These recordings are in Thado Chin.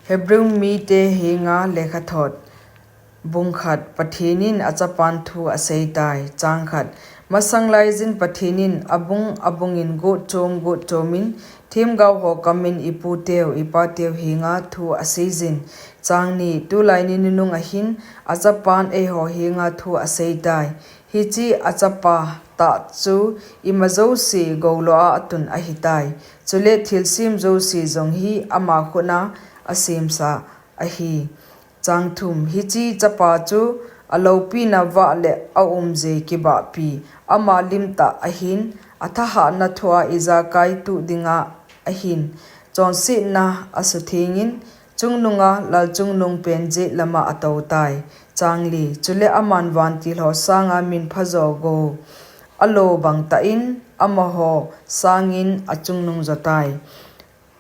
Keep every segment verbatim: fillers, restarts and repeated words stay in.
Hebrew mite henga lekhathot. Bung khat. Pathen in achapan thu aseitai. Chang khat. Masang laiyin Pathen in abung abungin got chom got chomin themgao ho kamin iputeu ipateu henga thu aseiyin. Chang ni. Tulai ni nunung ahin achapan eiho henga thu aseitai. Hiche achapa tah chu ima jouse goulo a atun ahitai. Chule thilsem jouse jong hi ama khutna asemsa ahi. Chang thum. Hiche chapa chu aloupina vah le aumje kibahpi ama limtah ahin, athahatna thua ijakai tuh dinga ahin, chonsetna asuthengin, chungnunga lalchungnung pen jet lama atoutai. Chang li. Chule aman vantil ho sanga minpha jo gou alo bangtah in amaho sangin achungnung jotai.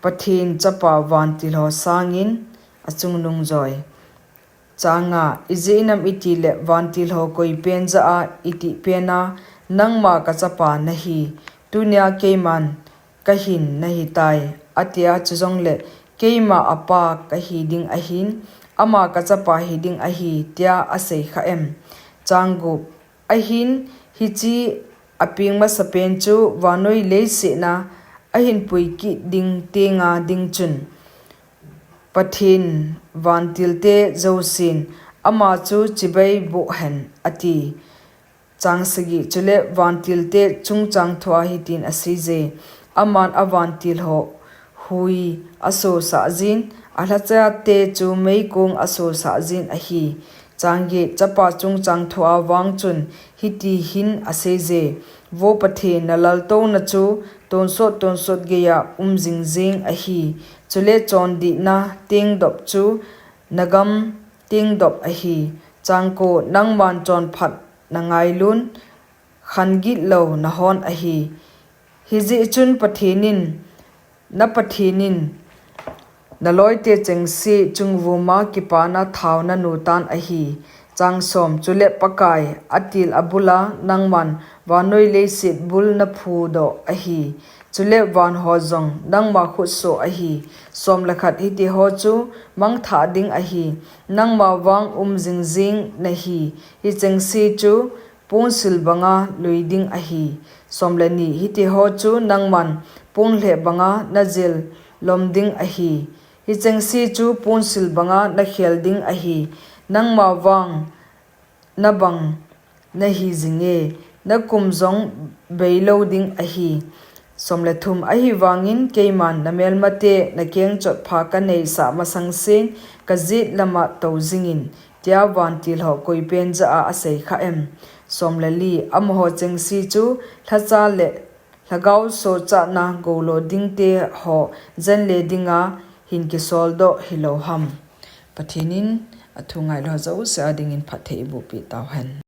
Pathen chapa vantil ho sangin achungnung joi. Chang nga. Ijeh inem itile vantil ho koipen jah a itih pena, nangma kachapa nahi, tunia keiman kahin nahitai, atia, chujongle keima apa kahi ding ahin, ama kachapa hiding ahi, tia aseikhah em? Chang gup. Ahin hiche apeng masapen chu vannoi leiset a ahinpui kit ding tenga ding chun Pathen vantilte jousen ama chu chibai boh hen, ati. Chang sagi. Chule vantilte chungchang thua hitin aseije, aman avantil ho hui asosah jin, alhachate chu meikong asosah jin ahi. Chang get. Chapa chungchang thua vang chun hiti hin aseije, Vo Pathen, nalaltouna chu tonsot tonsot geiya um jingjing ahi. Chule chondihna tengdop chu nagam tengdop ahi. Chang ko. Nangman chonphat nangailun, khan gitlou nahon ahi. Hijeh chun Pathen in, na Pathen in naloite chengse chungvuma kipana thao nanutan ahi. Chang som. Chule Pakai, atil abula nangman vannoi leiset bul naphudoh ahi. Chule van ho jong nangma khutsoh ahi. Som le khat. Hitiho chu mangthah ding ahi. Nangma vang um jingjing nahi. Hichengse chu ponsil banga lui ding ahi. Som le ni. Hitiho chu nangman ponlheh banga najel lom ding ahi. Hichengse chu ponsil banga nakhel ding ahi. Nangma vang nabang nahi jinge, nakum jong beilou ding ahi. Som le thum. Ahivangin keiman namelmate nakeng chotpha kaneisah masangsen kajet lama tou jingin, tia vantil ho koipen jah a aseikhah em? Som le li. Amaho chengse chu lhacha le lhagao sohchatna goulo dingte ho jenle dinga hin kisoldoh hilou ham? Pathen in athu ngailou jouse a dingin phatthei eiboh peh tauhen.